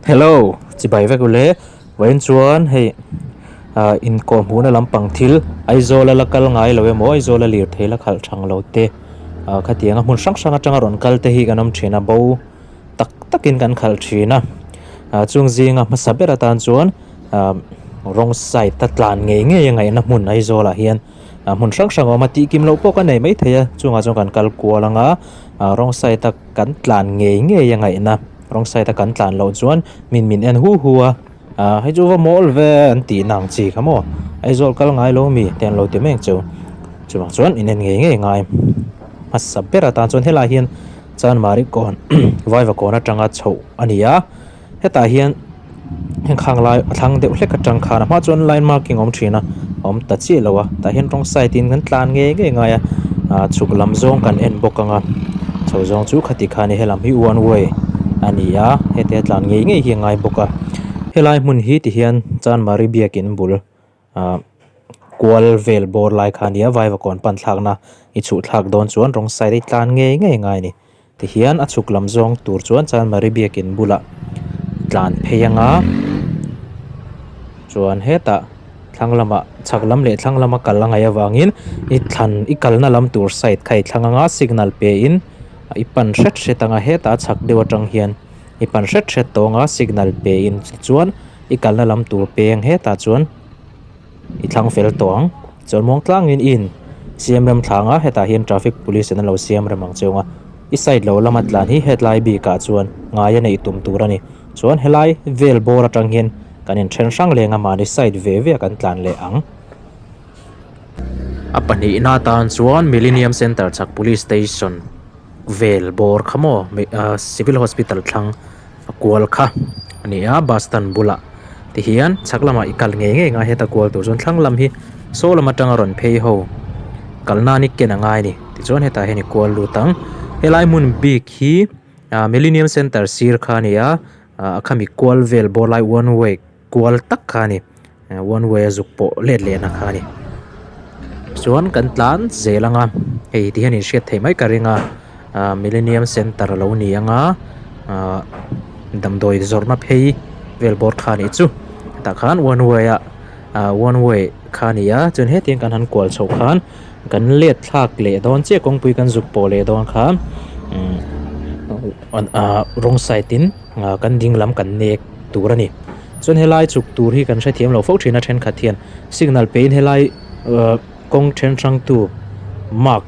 Hello chibai vek ule vawiin chuan hei ah inkawh hmuhna lampang thil Aizawl a la kal ngai lo emaw Aizawl a lirthei la khalh thang lo te ah khatiang a hmun hrang hrang atanga rawn kal te hi kan awm thin a bo tak takin kan khalh thin a ah chung zinga hmasa ber atan chuan ah wrong side a tlan ngei ngei a ngaihna hmun Aizawl ah hian ah hmun hrang hrang a awm a tih kim loh pawh ka nei maithei a chungah chuan kan kal kual ang a ah wrong side a kan tlan ngei ngei a ngaihna. Wrong side a kan tlan loh chuan min min en hu hu a, ah hei chu va mawl ve an tih na ang chi kha maw, Aizawl kal ngai lo mi te an lo ti mek chu, chuvang chuan in en ngei ngei ngai hmasa ber atan chuan helai hian Chanmari kawn Vaiva kawn atanga chhoh a ni a, hetah hian. Heng khang lai a thlang deuh hlek atang khan a hma chuan line marking a awm thin a a awm ta chiah lo a tah hian rawng side in kan tlan ngei ngei ngai a ah chhuk lam zawng kan en bawk ang a chho zawng chu khati khan helam hi one way a ni a hetia tlan ngei ngei hi a ngai bawk a helai hmun hi ti hian Chanmari biakin bul ah kual vel bawr lai kha a ni a vaivakawn pan thlakna i chhuh thlak dawn chuan rawng side a i tlan ngei ngei ngai a ni. Tihian a chhuk lam zawng tur chuan Chanmari biakin bulah tlan phei anga chuan hetah thlang lamah chhak lam leh thlang lama kal a ngaih avangin i thlan i kalna lam tur side kha i thlang anga signal pe in i pan hret hret anga hetah a chhak deuh atang hian i pan hret hret tawh anga signal pe in tichuan i kalna lam tur peng hetah chuan. I thlang fel tawh ang. Chuan muang tlangin i in siam rem thlang a, hetah hian traffic police in an lo siam rem ang cheu ang a. I side lo lama tlan hi hetlai bikah chuan ngai a neih tum tur a ni. Chuan helai vel bawr atang hian kan in then hrang leng a, mahni side ve ve a kan tlan leh ang. A pahnihna atan chuan Millennium Centre chhak police station vel bawr kha maw civil hospital thlang a kual kha a ni a bus stand bulah ti hian chhak lamah i kal ngei ngei ngai heta kual tur chuan thlang lam hi saw lam atanga rawn phei ho kal nan i ken a ngai a ni tichuan hetah hian i kual lut ang helai hmun bik hi ah millennium center sir kha a ni a ah khami kual vel bawr lai one way kual tak kha a ni. One way a zuk pawh let lehna kha a ni. Chuan kan tlan zel ang a, hei ti hian in hriat theih mai ka ring a, ah Millennium Centre a lo ni ang a, ah damdawi zawrhna phei vel bawr kha a nih chu. Tah khan one way a ah one way kha a ni a, chuan hetiang kan han kual chhoh khan kan let thlak leh dawn chiah kawngpui kan zuk pawh leh dawn kha umm ah wrong side in ah kan ding lam kan nek tur a ni. Chuan helai chhuk tur hi kan hrethiam lo fo thin a thenkhat hian signal pe in helai ah kawng then hrang tu mark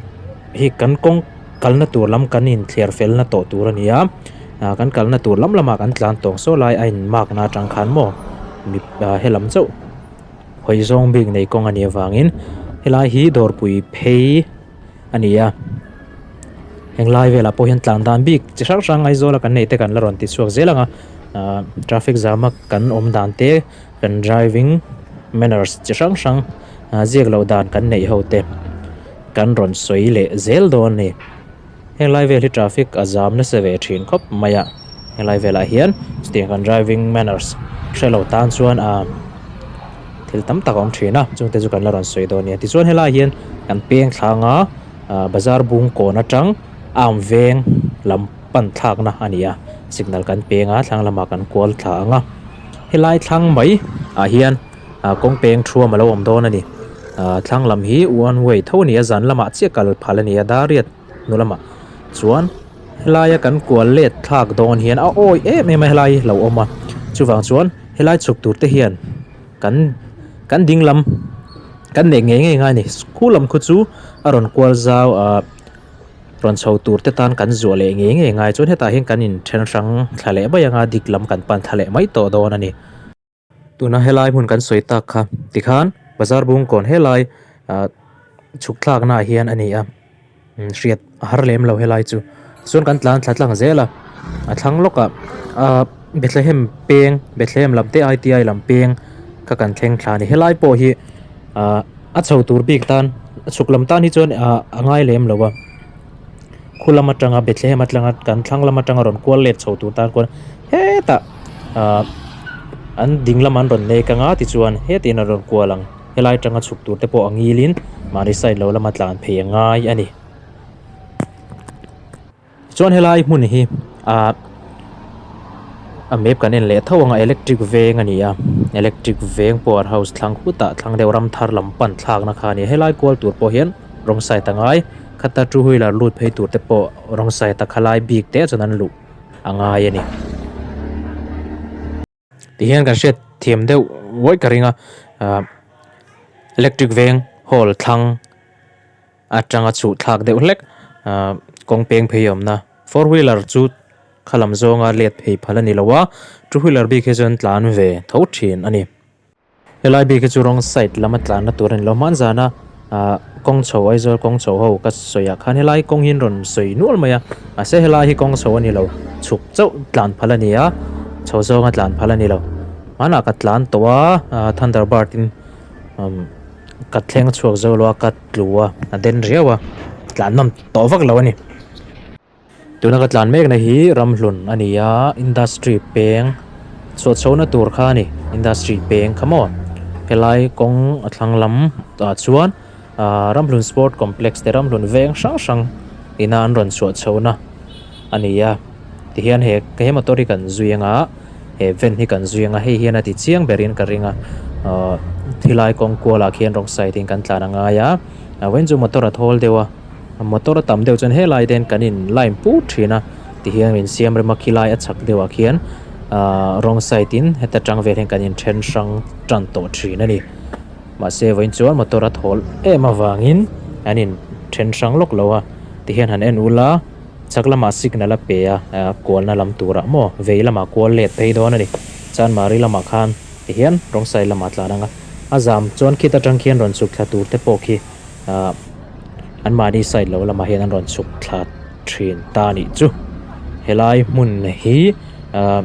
hi kan kawng kalna tur lam kan in thliar fel na tawh tur a ni a ah kan kalna tur lam lamah kan tlan tawng saw lai a in mark na atang khan maw mi ah helam chauh hawi zawng bik nei kawng a nih avangin helai hi dawrpui phei. a ni a henglai velah pawh hian tlan dan bik chi hrang hrang Aizawl a kan neih te kan la rawn ti chhuak zel ang a ahh traffic jam a kan awm dan te kan driving manners chi hrang hrang ah ziak loh dan kan neih ho te kan rawn sawi leh zel dawn a ni henglai vel hi traffic a zam nasa ve thin khawp mai a henglai velah hian chutiang kan driving manners hrelo tan chuan ah. Thil tam tak a awm thin a chungte chu kan la rawn sawi dawn a nia tichuan helaiah hian kan peng thlang a ah bazar bung kawn atang arm veng lam pan thlakna a ni a signal kan peng a thlang lamah kan kual thla ang a helai thlang mai ah hian ah kawng peng thuam a lo awm dawn a ni ah thlang lam hi one way tho a ni a zan lamah chiah kal phal a ni a dar riat hnu lamah chuan helaia kan kual let thlak dawn hian a awi em em a helai hi lo awm a chuvang chuan helai chhuk tur te hian kan kan ding lam kan neih ngei ngei ngai a ni khu lam khu chu a rawn kual zau ah rawn chho tur te tan kan zuah leh ngei ngei ngai chuan hetah hian kan in then hrang thla leh mai ang a dik lam kan pan thla leh mai tawh dawn a ni. Tuna helai hmun kan sawi tak kha tikhan bazar bung kawn helai ah chhuk thlakna ah hian a ni a hriat a har lem lo helai chu chuan kan tlan thla tlang zel a a thlang lawkah ah Bethlehem peng Bethlehem lam te I T I lam peng kha kan thleng thla a ni helai pawh hi ah a chho tur bik tan a chhuk lam tan hi chuan ah a ngai lem lo a. Khu lam atanga Bethlehem atanga kan thlang lam atanga rawn kual let chho tur tan khuan hetah ah an ding lam an rawn nek anga tichuan hetin an rawn kual ang helai atanga chhuk tur te pawh a ngilin mahni side lo lama tlan phei a ngai a ni. Chuan helai hmun hi ah. A map kan en leh tho ang a electric veng a ni a electric veng power house thlang khutah thlang deuh ram thar lam pan thlakna kha a ni a helai kual tur pawh hian wrong side a ngai khata two wheeler lut phei tur te pawh wrong side a khalai bik te chuan an luh a ngai a ni. Tihian kan hriat thiam deuh uaih ka ring a ah electric veng hall thlang atanga chhuh thlak deuh hlek ah kawng peng phei a awmna four wheeler chu kha lam zawnga let phei phal a ni lo a two wheeler bik hi chuan tlan ve tho thin a ni. Helai bik hi chu wrong side lama tlanna tur a ni lo. Hman zana ah kawng chho Aizawl kawng chho ho ka sawi ah khan helai kawng hi an rawn sawi nual mai a mahse helai hi kawng chho a ni lo chhuk chauh tlan phal a ni a chho zawnga tlan phal a ni lo. Hmanah ka tlan tawh a ah thunderbird in umm ka thleng chhuak zo lo a ka tlu a a den riau a tlan nawm tawh vak lo a ni. Tuna ka tlan mekna hi ramhlun a ni a, industry peng chhuah chhohna tur kha a ni, industry peng kha maw helai kawng a thlang lam ah chuan ah ramhlun sport complex te ramhlun veng hrang hrang ina an rawn chhuah chhohna a ni a tihian he he motor hi kan zui anga he van hi kan zui anga hei hian a ti chiang berin ka ring a ah thilai kawng kualah khian wrong side in kan tlan a ngai a a vawiin chu motor a thawl deuh a. Motor a tam deuh chuan helai te hian kan in line put thin a tihian min siam rem a khilai a chhak deuhah khian ahh wrong side in heta tang vel hian kan in then hrang tan tawh thin a ni mahse vawiin chuan motor a thawl em avangin an in then hrang lawk lo a tihian han en ula chhak lamah signal a pe a ah kualna lam turah maw vei lamah kual let phei dawn a ni chuan mahri lamah khan tihian wrong side lamah tlan ang a a zam chuan khita tang khian rawn chhuk thla tur te pawh khi. Ahh anmahni side lo lamah hian an rawn chhuk thla thin ta a nih chu helai hmun hi ahh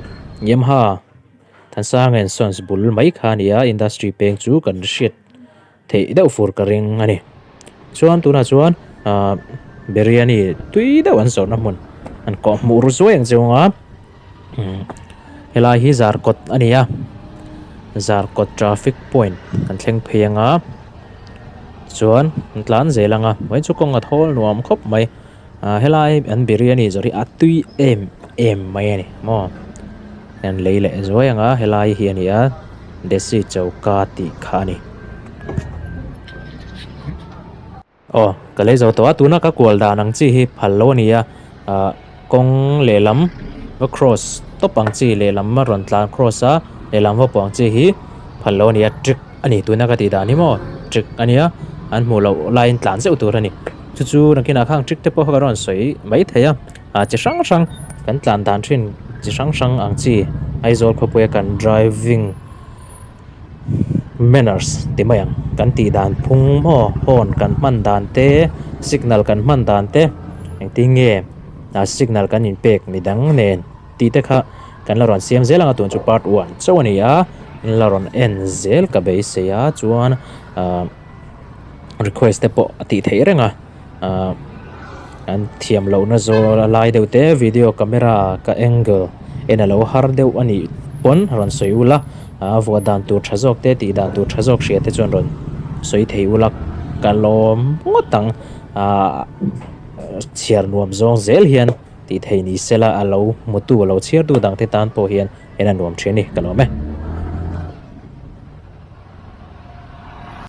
Yamaha Thansanga and Sons bul mai kha a ni a industry peng chu kan hriat theih deuh fur ka ring a ni chuan tunah chuan ahh biryani tui deuh an zawrhna hmun an kawhhmuh ru zuai ang che anga umm helai hi zarkawt a ni a zarkawt traffic point kan thleng phei anga. Chuan an tlan zel ang a mai chu kawng a thawl nuam khawp mai ah helai an biryani zawrh hi a tui em em mai a ni maw an lei leh zuai ang a helai hi a ni a desi choka tih kha a ni. Aw ka lei zo tawh a tuna ka kual dan ang chi hi phal lo a ni a ah kawng lehlam va cross tawp ang chi lehlam a rawn tlan cross a lehlam va pawh ang chi hi phal lo a ni a trick a ni tuna ka tih dan hi maw trick a nia an hmuh loh laiin tlan zeuh tur a ni chu chu nakinah khang trick te pawh kha ka rawn sawi mai thei a ah chi hrang hrang kan tlan dan thin chi hrang hrang ang chi Aizawl khawpuia kan driving. Manners ti mai ang kan tih dan phung maw horn kan hman dan te signal kan hman dan te engtin nge ah signal kan inpek midang nen tih te kha kan la rawn siam zel ang a tun chu part one chauh a ni a in la rawn en zel ka beisei a chuan ah request te pawh a tih theih reng a. Ahh an thiam lohna zawl a lai deuh te video camera ka angle en a lo har deuh a nih pawn rawn sawi ula a vuah dan tur tha zawk te tih dan tur tha zawk hria te chuan rawn sawi thei ula ka lawm ngawt ang ahh chhiar nuam zawng zel hian tih thei ni sela a lo hmutu a lo chhiartu dang te tan pawh hian en a nuam thin a ni ka lawm e.